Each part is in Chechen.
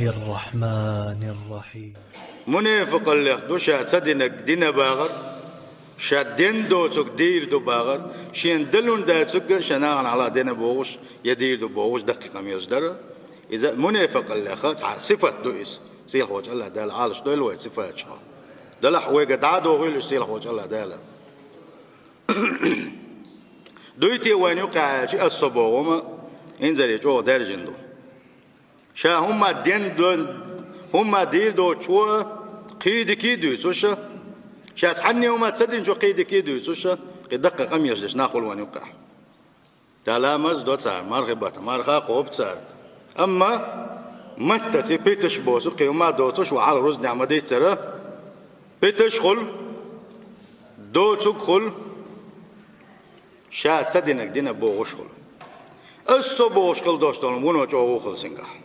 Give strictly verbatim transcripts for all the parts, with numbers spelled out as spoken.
الرحمن الرحيم. Мунепакъаллех ду ша ца динарг дина багӀар, ша ден доцург дийр ду багӀар, шена далун дацург ша нахана хьалха дина бохуш, я дийр ду бохуш, даккхий къамелаш дар. Иза мунепакъаллеха цхьа сифат ду иза. Сийлахьволчу АллахӀ Дала Ӏалаш дойла вай цу сифаташха. Делахь вайга дӀа а дохийла уьш Сийлахьволчу АллахӀ Дала. Дуй те вайна юкъахь аьлча, ас со боху хӀума инзаре чӀогӀа даьржина ду. Ша хӀумма ден дон, хӀумма дийр доцучо кхин дика а дуьйцуш, ша цхьанне хӀумма ца динчо кхин дика а дуьйцуш, кхин даккхий къамелаш деш нах хуьлу вайна юкъахь. Ша ламаз до цара, мархи бата, марха кхобу цара. Амма маттаца питаш босу, кхин хӀумма доцуш, ва хьалха рузбанехь ма-дийццара, питаш хуьлу, доцург хуьлу, ша ца динарг дина бохуш хуьлу. Ас со бохуш хила долуш долу вуно чӀогӀа ву хуьлу цуьнгахь.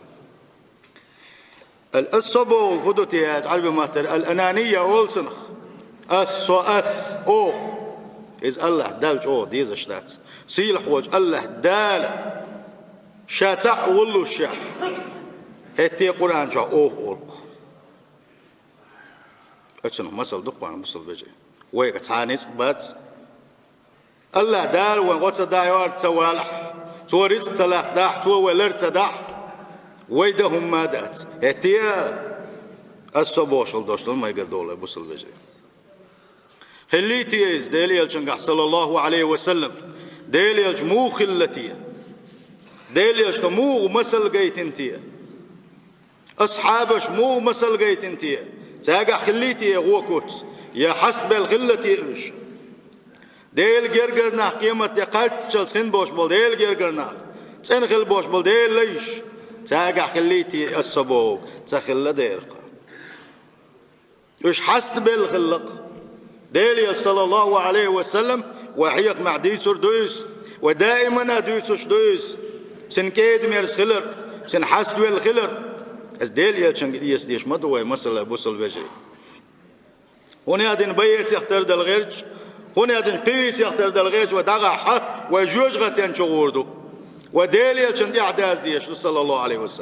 Ал-, ас со бохург хӀун ду те аьлча, Ӏарбийн маттара ал-ананийя олу цунах. Ас со, ас, оха. Иза АллахӀ Далла чӀогӀа дезаш дац. Сийлахьволчу АллахӀ Дала ша цхьаъ воллушехь, хӀетте Къуръан чохь оха олу-кх. Оцунах масал ду-кх вайна, бусалба вежарий. Вайга цхьа а ницкъ бац. АллахӀ Дала вайн гӀо ца дайорца ца валахь, Цо рицкъ ца латтадахь, Цо вай лар ца дахь, вай дан хӀумма а дац. ХӀетте а ас со бохуш хила долуш долу ма-ярра долу, бусалба вежарий. Хиллий те иза Делан Элчангахь, саллаллаху Ӏалайхи ва саллам? Делан Элча муха хилла те? Делан Элча муха масал гайтина те? Асхьабаш муха масал гайтина те? Цаьргахь хиллий те гӀо, куц? Я хьастабелла хилла те уьш? Делан гергара нах, къематде кхаччалц хин болуш болу Делан гергара нах, цӀена хила болуш болу Делан лайш, цаьргахь хиллий те ас со бохург? Ца хилла дера-кх. Уьш хьастабелла хилла-кх. Делан Элча, саллаллаху Ӏалайхи ва саллам, вай хьехамехь дуьйцур ду иза, вай даимана дуьйцуш ду иза. Цуьнан кӀеда-мерза хилар, цуьнан хьастабелла хилар. Иза Делан Элчанга эца дезаш ма ду вай масала, бусалба вежарий. ХӀунда аьлча баецех тардала гӀерташ, хӀунда аьлча кхин вийцех тардала гӀерташ, вай дӀагӀахь, вай жоьжахатен чу гӀур ду. Вай Делан Элчанна тӀаьхьа даза дезаш ду, саллаллаху Ӏалайхи ва саллам.